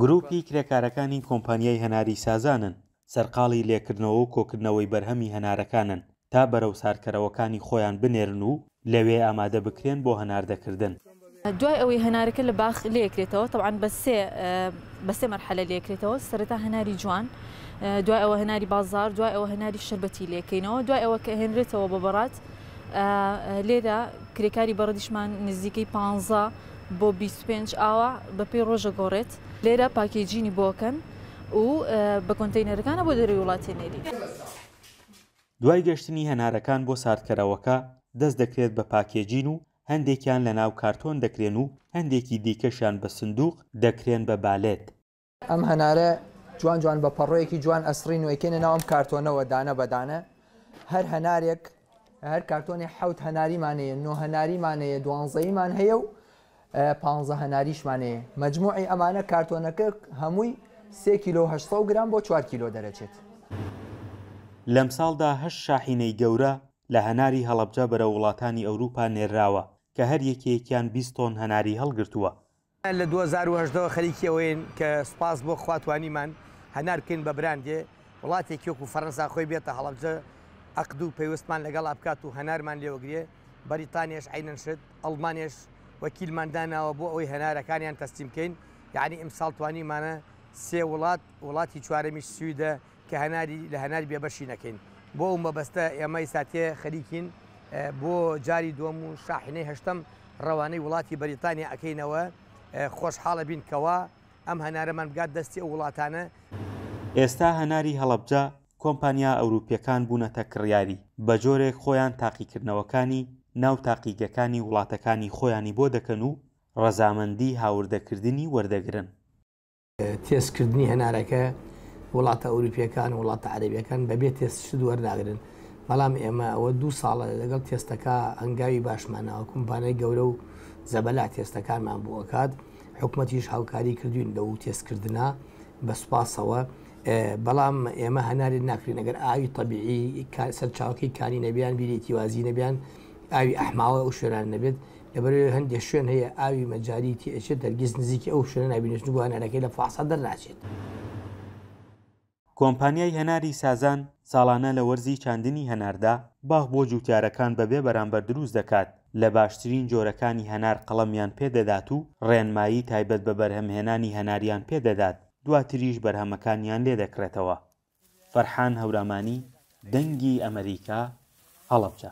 گروپی کرێکارەکانی کۆمپانیای هەناری سازانن، سەرقاڵی لێکردنەوە و کۆکردنەوەی بەرهەمی هەنارەکانن تا بەرەو ساردکەرەوەکانی خۆیان بنێرن و لەوێ ئامادە بکرێن بۆ هەناردەکردن. دوای ئەوەی هەنارەکە لە باخ لێکرێتەوە تەبعەن بە سێ بە سێ مەرحەلە لێکرێتەوە سەرەتا هەناری جوان دوای ئەوە هەناری بازار دوای ئەوە هەناری شەربەتی لێکەینەوە دوای ئەوە کە هێنرێتەوە بۆ بەڕات لێرە کرێکاری بەڕدیشمان نزیکەی 15 بۆ 25 ئاوا بەپێی ڕۆژە گۆڕێت لێرە پاکێجینی بۆکەن و بە کۆنتەینەرەکانە بۆ دەرەوەی وڵاتی نێری. دوای گەشتنی هەنارەکان بۆ ساردکەرەوەکە دەست دەکرێت بە پاکێجین و هەندێکیان لەناو کارتۆن دەکرێن و هەندێکی دیکەشیان بە سندوق دەکرێن بە بالێت. ئەم هەنارە جوان جوان بە پەڕۆیەکی جوان ئەسڕین و ئەیکەینە ناو ئەم کارتۆنەوە دانە بە دانە، هەر هەنارێک هەر کارتۆنێ حەوت هەناریمان هەیە، نۆ هەناریمان هەیە، دوانزەیمان هەیە و پانزە هەناریشمان هەیە. مەجموعی ئەمانە کارتۆنەکە هەمووی سێ کیلۆ و 800 گرام بۆ چوار کیلۆ دەرەچێت. لەمساڵدا هەشت شاحینەی گەورە لە هەناری هەڵەبجە بەرەو وڵاتانی ئەوروپا نێرراوە کە هەر یەکێکیان 20 تۆن هەناری هەڵگرتووە. لە 2018 وە خەریکی ئەوەین کە سوپاس بۆ خوا توانیمان هەنار بکەین بە براندێ، وڵاتێکی وەکو فەرەنسا خۆی بێتە هەڵەبجە عەقد و پەیوەستمان لەگەڵا بکات و هەنارمان لێوەگرێ، بەریتانیاش عەینەن شت، ئەڵمانیاش وەکیلمان داناوە بۆ ئەوەی هەنارەکانیان تەسلیم بکەین، یەعنی ئیمساڵ توانیمانە سێ وڵات، وڵاتی چوارەمیش سویدە کە هەناری لە هەنار بێبەشی نەکەین، بۆ ئەو مەبەستە ئێمە ئیستا خەریکین بۆ جاری دووەم و شاحینەی هەشتەم ڕەوانەی وڵاتی بەریتانیا ئەکەینەوە، خۆشحاڵ ئەبین کەوا ئەم هەنارەمان بگات دەستی ئەو وڵاتانە. ئێستا هەناری هەڵەبجە کۆمپانیا ئەوروپیەکان بوونەتە کڕیاری، بەجۆرێک خۆیان تاقیکردنەوەکانی ناو تاقیگەکانی وڵاتەکانی خۆیانی بۆ دەکەن و ڕەزامەندی هاوردەکردنی وەردەگرن. تێست کردنی هەنارەکە وڵاتە ئەوروپیەکان و وڵاتە عەرەبیەکان بەبێ تێست شت وەرناگرن بەڵام ئێمە ئەوە دوو ساڵە لەگەڵ تێستەکە هەنگاوی باشمان ناوە کۆمپانیای گەورە و زەبەلا تێستەکانمان بۆ ئەکات حکومەتیش هاوکاری کردوین لەو تێستکردنە بە سوپاسەوە بەڵام ئێمە هەنارێت ناکرین ئەگەر ئاوی طبیعی سەرچاوەکەی کانی نەبیان بیری تیوازی نەبیان ئاوی ئەحماوە ئەو شوێنان نەبێت لەبەرئەوەی هەندێک شوێن هەیە ئاوی مەجاری تێ ئەچێت هەرگیز نزیکی ئەو شوێنە نابینێت چونکە هەنارەکەی لە فاسا دەرناچێت. کۆمپانیای هەناری سازان ساڵانە لە وەرزی چاندنی هەناردا باخ بۆ جووتیارەکان بەبێ بەرامبەر دروست دەکات، لە باشترین جۆرەکانی هەنار قەڵەمیان پێ دەدات و ڕێنمایی تایبەت بە بەرهەمهێنانی هەناریان پێ دەدات، دواتریش بەرهەمەکانیان لێ دەکڕێتەوە. فەرحان هەورامانی، دەنگی ئەمەریکا، هەڵەبجە.